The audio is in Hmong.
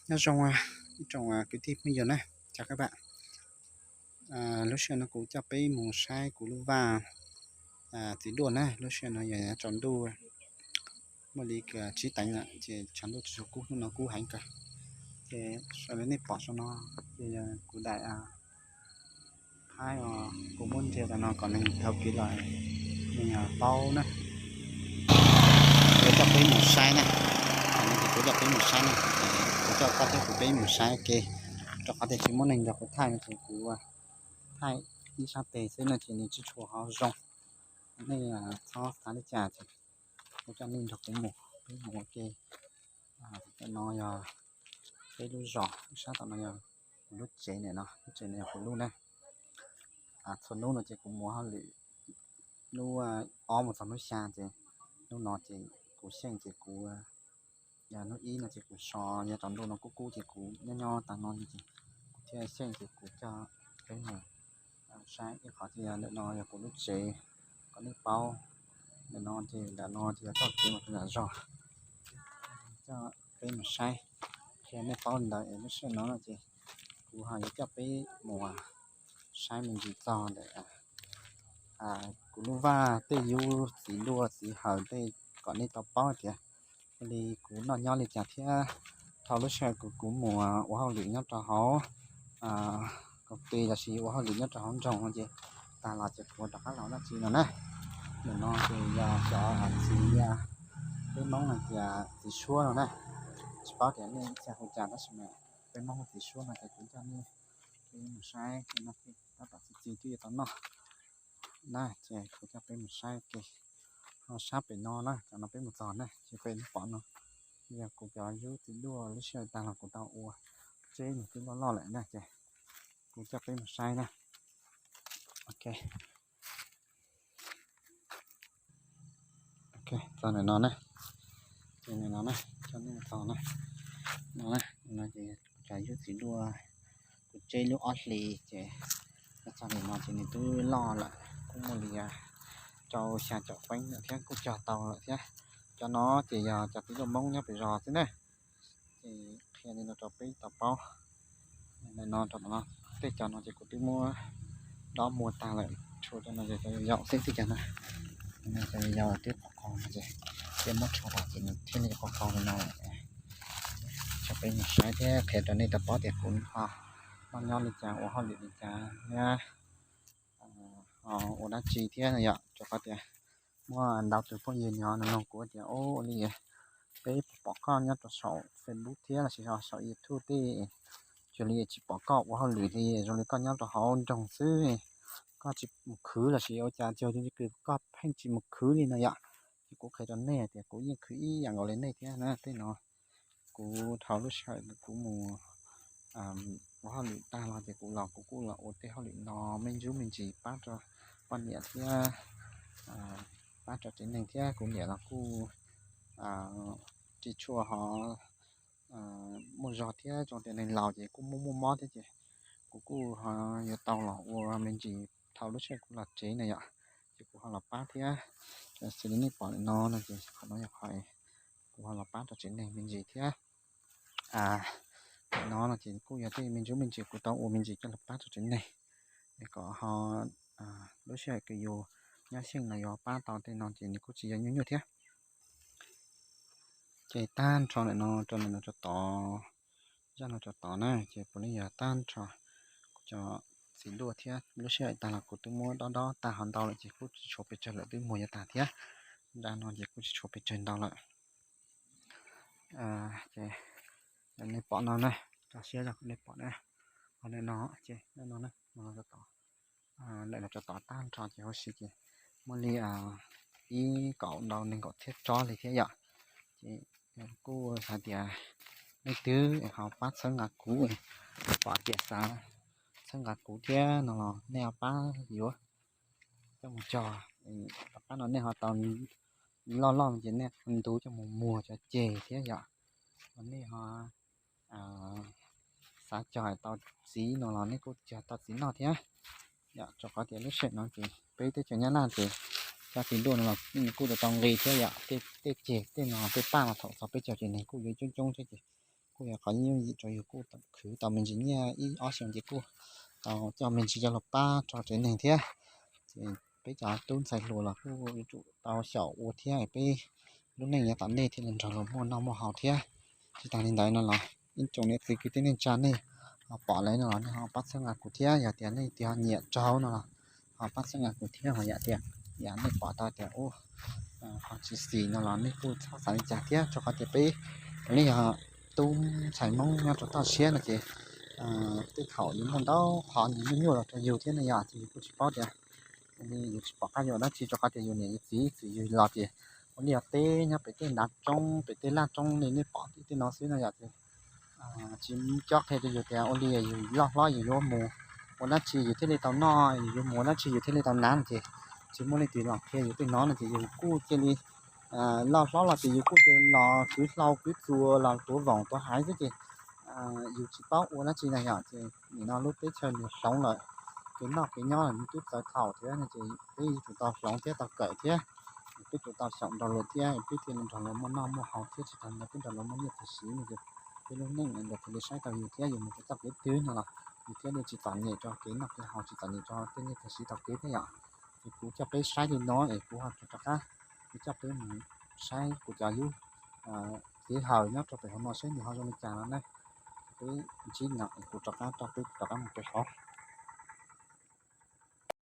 Nyob zoo ib tsoom kwv tij phooj ywg na, chào các bạn. Lub sij hawm no kuv coj peb mus saib kuv lub vaj txiv duaj na. Lub sij hawm no yog tsaus ntuj, muaj li tsib teev lawm ces tshav ntuj tsis tshua kub, hnub no kub heev kawg. Ces sawv daws nej pom saum no ces yog kuv daim thaib os, kuv muab nrhiav ntawm no kom neeg dhau kev los neeg paub na. Kuv coj peb mus saib na, kuv coj peb mus saib na, kuv coj koj thiab kuv peb mus saib ua ke, rau qhov tias tsis muaj neeg nrog kuv thaij no ces kuv thaij ib sab tes xwb no ces nws tsis tshua ho zoo. Nej txhob xav li cas ces kuv coj nej nrog kuv mus, peb mus ua ke. Tam no yog peb lub zos, sab tom no yog kuv lub tsev na, lub tsev no yog kuv lub na. Txhua hnub no ces kuv mus hauj lwm, hnub ob mus txog hnub xya ces hnub no ces kuv xyeej ces kuv, yog hnub ib no ces kuv so, yog tsaus ntuj no kub kub ces kuv nyob nyob tag no ces kuv thiaj xyeej ces kuv coj peb mus saib ib qhov. Ces yog ntawm no yog kuv lub tsev, kom nej paub. Ntawm no ces ntawm no ces yog txoj kev mus rau nram zos, coj peb mus saib. Qhia nej paub li ntawd es lub sij hawm no no ces kuv ho yuav coj peb mus saib me ntsis txog ntawm kuv lub vaj tej yub txiv duaj txiv hawm tej kom nej tau paub tias li kuv noj nyob li cas thiab. Dhau lub sij hawm kuv, kuv mus ua hauj lwm nyob rau hauv koom tw lossis ua hauj lwm nyob rau hauv nroog no ces tag los ces kuv rov qab los dab tsi no na. Ntawm no ces yog cov txiv, peb Hmoob hais tias txiv suab no na. Tsis paub tias nej txhia hu cas tab sis mas peb Hmoob hu txiv suab no ces kuv coj nej peb mus saib no, tab tom txi txiv twb yuav tau noj na. Ces kuv coj peb mus saib ua ke. Ho sab pem no na, cov no peb mus txog na, ces peb pom no yog kuv cov yub txiv duaj lub sij hawm tag los kuv tau ua tseb nws twb loj loj lawm na, ces kuv coj peb mus saib na. Ok, ok, txog ntawm no na, ces ntawm no na, coj nej mus txog na, no na, no ces kuv cov yub txiv duaj kuv tseb lub ob hlis ces txog ntawm no ces nws twb loj lawm, kuj muaj li rau xya caum feeb lawm thiab, kuj cog tau lawm thiab. Cov no ces yog cov txiv duaj Hmoob nyob pem zos xwb na. Ces qhia li no rau peb tau paub. Ntawm no rau tom no, tej cov no ces kuv twb muab dob muag tag lawm, tshuav cov no ces cov yaus xwb, tej cov no, cov yaus twb pom qau no ces thiaj muab tshuav tas ces nws thiaj li qau qau li no lawm. Coj peb mus saib thiab qhia rau nej tau paub tias kuv ho noj nyob li cas, ua hauj lwm li cas thiab ho ua dab tsi thiab no yom. Rau qhov tias muaj ntau tus phooj ywg nyob nug kuv tias, ua li peb pom koj nyob rau saum Facebook thiab lossis saum YouTube tej, zoo li tsis pom koj ua hauj lwm li, zoo li koj nyob rau hauv nroog xwb, koj tsis mus khwv lossis ua cas, koj pheej tsis mus khwv li no yom. Ces kuv qhia rau nej tias kuv yeej khwv ib yam nkaus li nej thiab na. Tej no kuv dhau lub sij hawm kuv mus ua hauj lwm tag los ces kuv los kuv kuj los ua tej hauj lwm no me ntsuj me ntsis pab rau poj niam thiab pab rau tsev neeg thiab. Kuv niam los kuj tsis tshua ho muaj zog thiab, zoo tias neeg laus ces kuj muaj muaj mob thiab ces kuv kuj ho yuav tau los ua me ntsis dhau lub sij hawm kuv los tsev na yom. Ces kuv ho los pab thiab. Xws li nej pom lawm no no ces qhov no yog qhov kuv ho los pab rau tsev neeg me ntsis thiab. Ntawm no no ces kuj yog tej me ntsuj me ntsis kuv tau ua me ntsis coj los pab rau tsev neeg, es kom ho lub sij hawm kws yus nyob xyeej no yuav pab tau tej no ces nws kuj tsis yog nyuaj nyuaj thiab. Ces tag nrho ntawm no rau ntawm no rau tod, zaj no rau tod na ces puav leej yog tag nrho kuv cov txiv duaj thiab. Lub sij hawm tag los kuv twb muab dob dob tag ho ntau lawm ces kuj tsis tshuav pes tsawg lawm, twb muag yuav tag thiab. Nra no ces kuj tsis tshuav pes tsawg ntau lawm. Ces nej pom no na, rau siab zog nej pom na, ho ntawm no ces no no na, no rau tod, lawm no rau tod tag nrho ces huv si ces muaj li ib kaum ntau nees nkaum txhiab tsob li thiab yom. Ces kuj hais tias leej twg ho pab txhawb nqa kuv, pom tias xav txhawb nqa kuv thiab no los nej ho pab yuav coj mus cog, pab no nej ho tau loj loj ces nej ntub coj mus muag cov ceg thiab yom. Nej ho xav cog tau txiv no los nej kuj cog tau txiv noj thiab yom. Rau qhov tias lub sij hawm no ces peb teb chaws Nyab Laj ces cov txiv duaj no los kuj tau nqi thiab yom. Tej ceg tej no tej paj los thaum txog peb caug ces neeg kuj yuav coob coob thiab ces kuj yog qhov yooj yim rau yus, kuj khwv tau me ntsis nyiaj ib ob xyoos ces kuj tau coj me ntsis coj los pab rau tsev neeg thiab. Ces peb cov tub ntxhais hluas los kuj yuav tsum tau xyaum ua thiab, peb lub neej nyob tom ntej thiaj li nrog luag muaj noj muaj haus thiab. Tsis tas li ntawd no los ib tsoom niam txiv kwv tij neej tsa nej ho pom lawm no los nej ho pab txhawb nqa kuv thiab, yog tias nej twb ho nyiam raug no los ho pab txhawb nqa kuv thiab. Ho yam tias yam nej pom tau tias ub, qhov tsis xis no los nej kuj txhob xav li cas thiab, rau qhov tias peb, nej yog tub ntxhais Hmoob nyob rau toj siab no ces tej thaum yus muaj ntau qhov nws nyuaj nyuaj los rau yus thiab ne yom, ces yus kuj tsis paub tias, yus tsis pom qab yuav dab tsi, rau qhov tias yus niam yus txiv txwm yus los ces ua li yog teb nyob pem tej ntav roob pem tej laj roob li nej pom tej no xwb no yom. Ces tsis cob qhia rau yus tias ua li yus loj hlob yus yuav mus ua dab tsi yus thiaj li tau noj, yus yuav mus ua dab tsi yus thiaj li tau hnav no ces tsis muaj leej twg los qhia yus tej no no ces yus kuj cia li loj hlob los ces yus kuj cia li los kwv hlau kwv txuas los tuav voos tuav haiv xwb ces yus tsis paub ua dab tsi na yom. Ces nim no lub teb chaws nws hloov lawm, kev noj kev nyob los nws twb txawv thaum thiab no ces peb yuav tsum tau hloov thiab tau kawm thiab, peb tsum tau xyaum nrog luag thiab peb thiaj li nrog luag muaj noj muaj haus thiab, tsis tas li ntawd peb nrog luag muaj nyiaj txiag siv no ces peb lub neej luag thiaj li saib tau yus thiab, yus mus rau txoj kev twg no los yus thiaj li tsis txom nyem rau kev noj kev haus, tsis txom nyem rau tej nyiaj txiag siv tau kev thiab yom. Ces kuv coj peb saib li no es kuv ho rov qab, kuv coj peb mus saib kuv cov yub txiv hawm nyob rau pem hauv no saib nws ho zoo li cas no na. Peb ntsib no es kuv rov qab coj peb rov qab mus pem hauv.